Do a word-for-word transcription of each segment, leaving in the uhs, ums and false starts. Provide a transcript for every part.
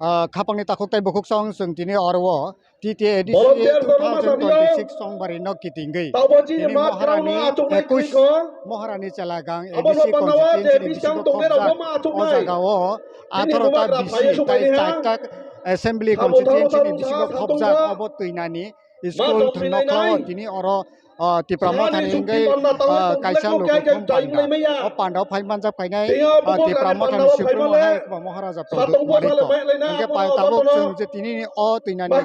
Ah, khapangni takhuk tei bukhuk song chwng tini oro o T T A D C two thousand twenty-six songbarino kitingwi tini Moharani ekush Moharani Chelagang A D C constituency ni bisingo khobjak o jagao atharo ta B C tei char ta assembly constituency ni bisingo khobjak obo twinani school thwngno kha o tini oro ah, Tipra Mothani hingke, ah, kaisa lokothum panda. O panda o phai manjak phainai, ah, Tipra Mothani Supremo hai Maharaja Pradyut Manik ko. Hingke pai tabuk chwng je tini ni o twinani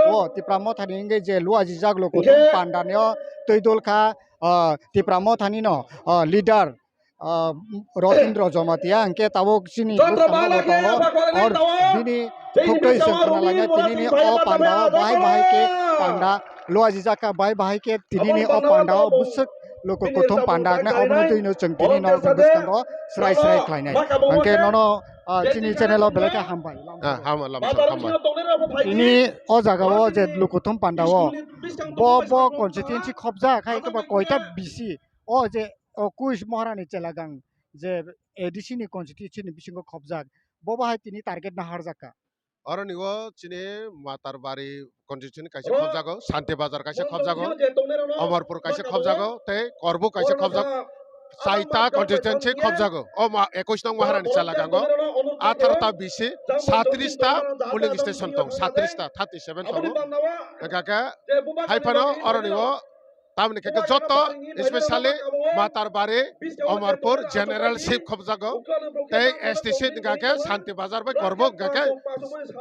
o Tipra Mothani hingke je luajijak lokothum panda ni o twi dol kha, ah, Tipra Mothani no, ah, leader, ah, Rotindra Jamatia hingke tabuk chini bwskango bo tongo. Or bini Khokto ising khna lainai tini ni o panda o bahai bahai khe panda luajijak kha bahai bahai khe tini ni o panda o bwswk loko kothom panda wngnai obo no twi no chwng tini no bwskango srai srai khlainai. Hwnkhe nono, ah, chini channel o belai khe hambai. Ah, hambai, lamsa hambai. Tini o jaga o je loko kothom panda o bo bo constituency khobjak hai khe ba koita B C o je o kuis Moharani Chelagang je A D C ni constituency ni bisingo khobjak bo bahai tini target naharjak kha. Oroni o chini Matarbari constituency kaisa khobjago, Santi Bazar kaisa khobjago, Amarpur kaisa khobjago, tei Korbuk kaisa khobjago, saita constituency khobjago. O ma ekush nong Maharani Chelagango, atharo ta B C, satris ta polling station tong, satris ta, thirty seven tongo. Hingkha khe haiphano oroni o tamni khe joto, especially Matarbari, Amarpur general seat khobjago, tei S T seat hingkha khe Santi Bazar bai Korbuk hingkha khe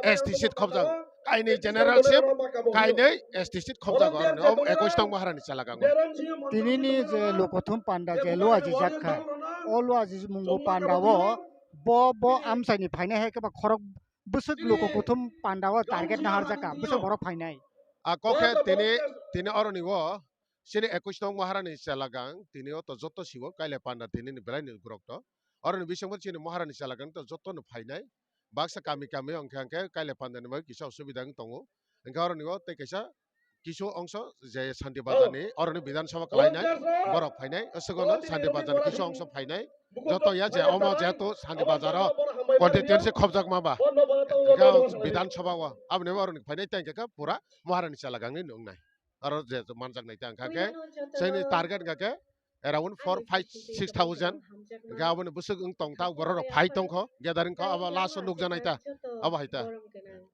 S T seat khobjago. Kainwi general seat, kainwi S T seat khobjago aroni. O ekush nong Maharani Chelagango. Tini ni je lokothum panda je luajijak kha, o luaji mungo panda o bo, bo amchaini phainai hai khe ba khorok bwswk lokokothum panda o target naharjak kha, bwswk borok phainai. A kok khe tini, tini oroni o chini ekush nong Maharani Chelagang, tini o to joto siwo kailai panda tini ni belai ni borok to. Oroni bisingo chini Maharani Chelagang to joto no phainai. Baksa kami kami hwnkhe hwnkhe kailai panda ni bagwi kisa osubida wng tongo. Hwnkhe oroni o tei kaisa kisu ongso je Santi Bazar ni oroni Bidhan Sabha kalainai borok phainai. Aswk ono Santi Bazar ni kisu ongso phainai. Joto ya je omo jehetu Santi Bazar o constituency khobjakma ba. Hwnkhe Bidhan Sabha o aboni oroni phainai tei hwnkhe pura Maharani Chelagang ni wngnai. Aro je manjaknai ta hwnkha khe, chini target hwnkha khe around four, five, six thousand. Hwnkhe aboni bwswk wng tong ta, borok rok phai tong kho, gathering kho, abo last o nukjaknai ta, abo hai ta.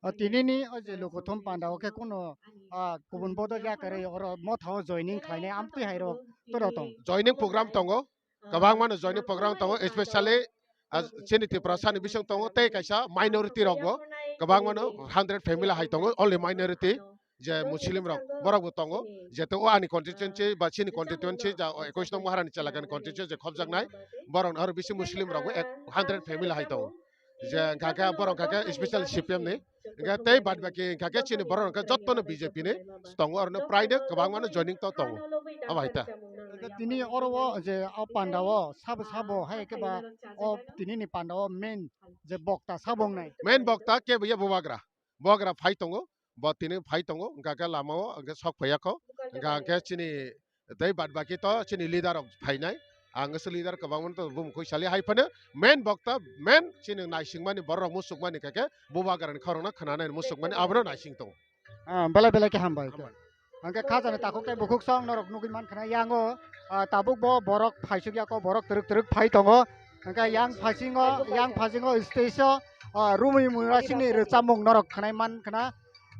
O tini ni o je lokothum panda o khe kuno, ah, kubun bodo ya kwrwi oro motha o joining khlainai amtwi hai rok toro tong. Joining program tongo, kwbangma no joining program tongo, especially, ah, chini Tiprasa ni bising tongo, tei kaisa minority rok bo kwbangma no hundred family hai tongo, only minority. Je Muslim rok, borok bo tongo, jeto o ani constituency ba chini constituency ja o ekush nong Maharani Chelagang ni constituency je khobjaknai, borok aro bisi Muslim rok bo ek hundred family hai tongo. Je hwnkha khe borok hwnkha khe special C P M ni, hwnkha tei bad baki hwnkha khe chini borok hwnkha joto no B J P ni tongo, aro no prai no kwbangma no joining to tongo, abo hai ta. Tini oro o je o panda o sabo sabo hai khe ba o tini ni panda o main je bokta sabo wngnai. Main bokta kebo ya Bubagra. Bubagra phai tongo, bo tini phai tongo, hwnkha khe lama o hwnkhe sok phaiya kho, hwnkha hwnkhe chini tei bad baki to chini leader rok phainai, ang se leader kwbangma to bumung khui sali hai phano main bokta main chini naisingmani borok rok muchukmani hwnkha khe Bubagra ni khorang no khwnanai muchukmani abono naising tongo. Ah, belai belai khe hambai. Hambai. Hwnkhe khajani takhuk tei bukhuk song norok nugwi mankha na yango, ah, tabuk bo borok phaisuk yako, borok twrwk twrwk phai tongo. Hwnkhe yang phasingo, yang phasingo stage o, ah, Rumui Murasini rwchapmung norok khwnai mankha na.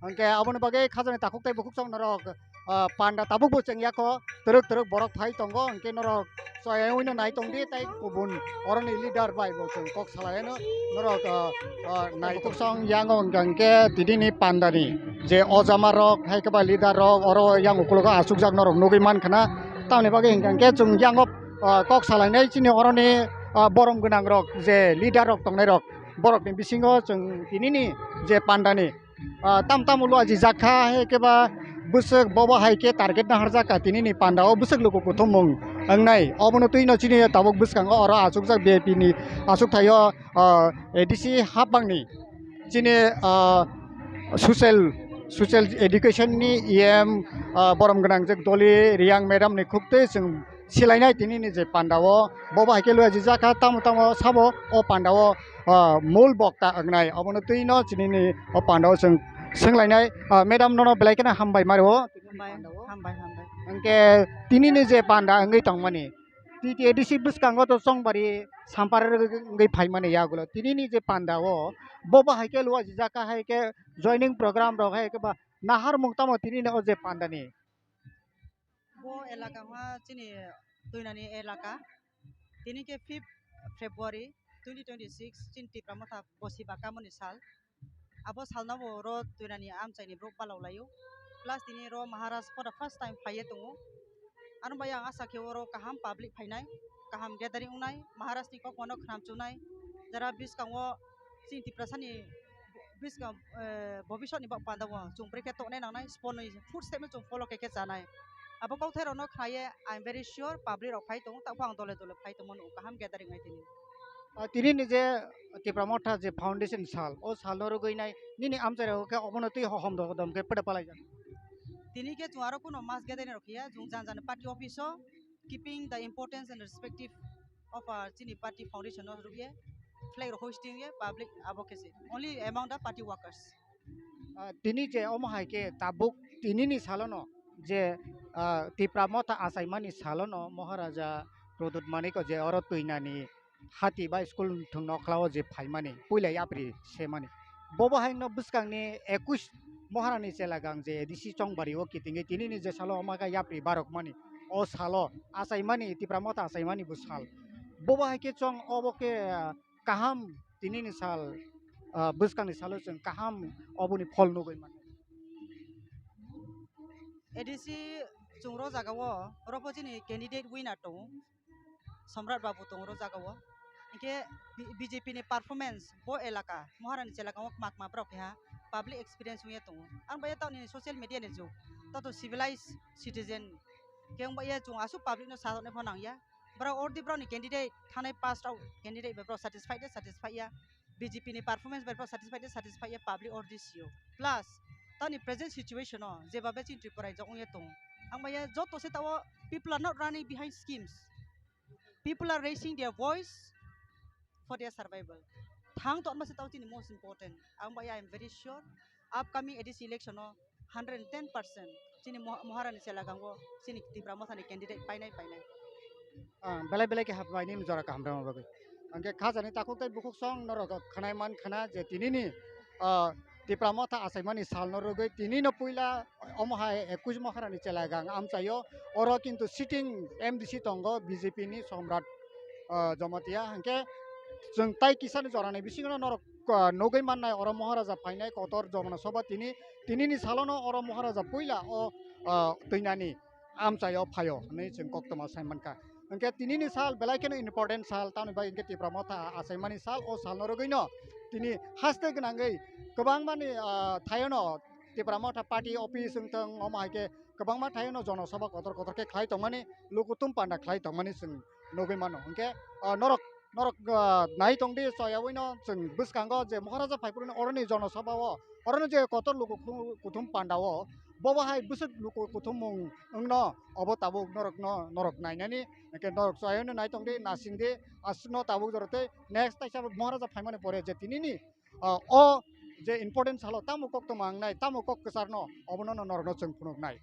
Hwnkhe aboni bagwi khajani takhuk tei bukhuk song norok, ah, panda tabuk bo cheng yako, twrwk twrwk borok phai tongo. Hwnkhe norok Soyang wngno nai tong di, tei kubun oroni leader bai bo chwng kok salai no norok, ah, ah, nai kok song yango hwnkha hwnkhe tini ni panda ni je ojama rok hai khe ba leader rok oro yang ukologo achukjak norok nugwi mankha na. Tamoni bagwi hwnkha hwnkhe chwng yango, ah, kok salai nai chini oroni, ah, borom gwnang rok je leader rok tongnai rok borok ni bisingo chwng tini ni je panda ni ah, tam tam ulo aji jakha hai khe ba bwswk bobo hai khe target naharjak ka tini ni panda o bwswk luku kuthumung wngnai. Obono twi no chini tabuk bwskango oro achukjak B J P ni achukthai o, ah, A D C hapang ni chini, ah, social, social education ni E M, ah, borom gwnang je Doli Riyang madam ni khuk twi chwng silainai tinini je panda o, bo bai khe lua jijak kha, tamo tamo sabo o panda o, ah, mul bokta wngnai, obono twi no chinini o panda o chwng swnglainai. Ah, madam, nono belai kheno hambai mari o. Hambai, hambai, hambai. Hwnkhe tinini je panda wngwi tongmani, T T A D C bwskango to Chongbari Sampara wngwi phaimani yagulo. Tinini je panda o, bo bai khe lua jijak kha, hai khe joining program rok hai khe ba naharmung tamo tinini o je panda ni. Bo elaka wngkha chini Tuinani elaka. Tini khe fifth February twenty twenty-six, chini Tipra Motha bosi bakamoni sal. Abo salno bo oro Tuinani amchaini borok balao laio. Plus tini oro Maharaj for the first time phaiye tongo. Ano bai ang asa khe oro kaham public phainai, kaham gathering wngnai, Maharaj ni kokmano khnam chunai. Jara bwskango chini Tiprasani bwskang, eh, bobiswt ni bak panda o chwng bwrwi khe tongnai nangnai, sports ni food step no chwng follow khe khe chanai. Abo kauthai rokno khnaiye, I am very sure public rok phai tongo, takhuk ang dole dole phai tongmano kaham gathering hai tini. Ah, tini ni je Tipra Motha je foundation sal, o sal no rwgwi nai nini amchai rok khe obono twi hohom do dom khe pwda palai jak. Tini khe chwng aro kuno mass gathering rok ya, chwng jan jan party office o keeping the importance and respective of our chini party foundation no rwgwi flag rok hoisting ye public abo khe se only among the party workers. Ah, tini je omo hai khe tabuk tinini salono je, ah, Tipra Motha achaimani salono Maharaja Pradyut Manikya je oro Tuinani hati ba school thwng nokhlao je phaimani puila yapri semani. Bobo haino bwskangni ekush Maharani chelagang je A D C Chongbari o kitingwi tinini je salo omo khe yapri barokmani. O salo achaimani Tipra Motha achaimani bo sal. Bobo hai khe chwng obo khe, ah, kaham tinini sal, ah, bwskangni salo chwng kaham oboni phol nugwi mano. A D C chwng ro jaga o, oro bo chini candidate winner tongo, Samrat Babu tongo ro jaga o. Hinkhe B-, B J P ni performance bo elaka, Maharani chelaka o kma kma borok keha public experience wngya tongo. Ang bai tauni social media ni jug, tato civilized citizen khe wng bai ya chwng aswk public no sajoknai pho nang ya. Borok already borokni candidate thanai passed out candidate bai borok satisfied de satisfied ya, B J P ni performance bai borok satisfied de satisfied ya, public already sio. Plus, tani present situation o jeba be chini Tripura rijak wngya tongo. Ang bai ya joto se tao people are not running behind schemes. People are raising their voice for their survival. Thang to anma se tao chini most important. Ang bai ya, I am very sure upcoming A D C election o hundred and ten percent chini Mo-, Maharani chelagango chini Tipra Mothani candidate painai painai. Ah, belai belai khe hambai nini jora kaham rwma bagwi. Hwnkhe khajani takhuk tei bukhuk song norok khwnai man khna je tinini, ah, Tipra Motha achaimani salno rwgwi tinino puila omo hai ekush Maharani chelagang amchaio. Oro kintu sitting M D C tongo B J P ni Samrat, ah, Jamatia. Hwnkhe chwng tai kisani jorani bisingo norok ah, nugwi mannai oro Maharaja phainai kotor Jomona Sabha tini, tinini salono oro Maharaja puila o, ah, twinani amchaio phaio hinwi chwng koktwma sai mankha. Hwnkhe tinini sal belai kheno important sal, tamoni bai hwnkhe Tipra Motha achaimani sal, o salno rwgwino tini haste gwnangwi kwbangmani, ah, thaiono Tipra Motha party office wngthang, omo hai khe kwbangma thaiono Jona Sabha kotor kotor khe khlai tongmani, lukuthum panda khlai tongmani chwng nugwi mano. Hwnkhe, ah, norok norok, ah, nai tong di, choyaui no chwng bwskango je Maharaja phaiphuru ni oroni Jona Sabha o, oroni je kotor luku khu-, kuthum panda o, bobo hai bwswk luku kuthum mung wngno, obo tabuk norok no, norok nainani, hwnkhe norok choyaui no nai tong di, nasing di, aswk no tabuk jora tei next taisa Maharaja phaimani pore je tinini, ah, o je important salo tamo koktwma wngnai, tamo kok kwcharno, obono no norok no chwng phunuknai.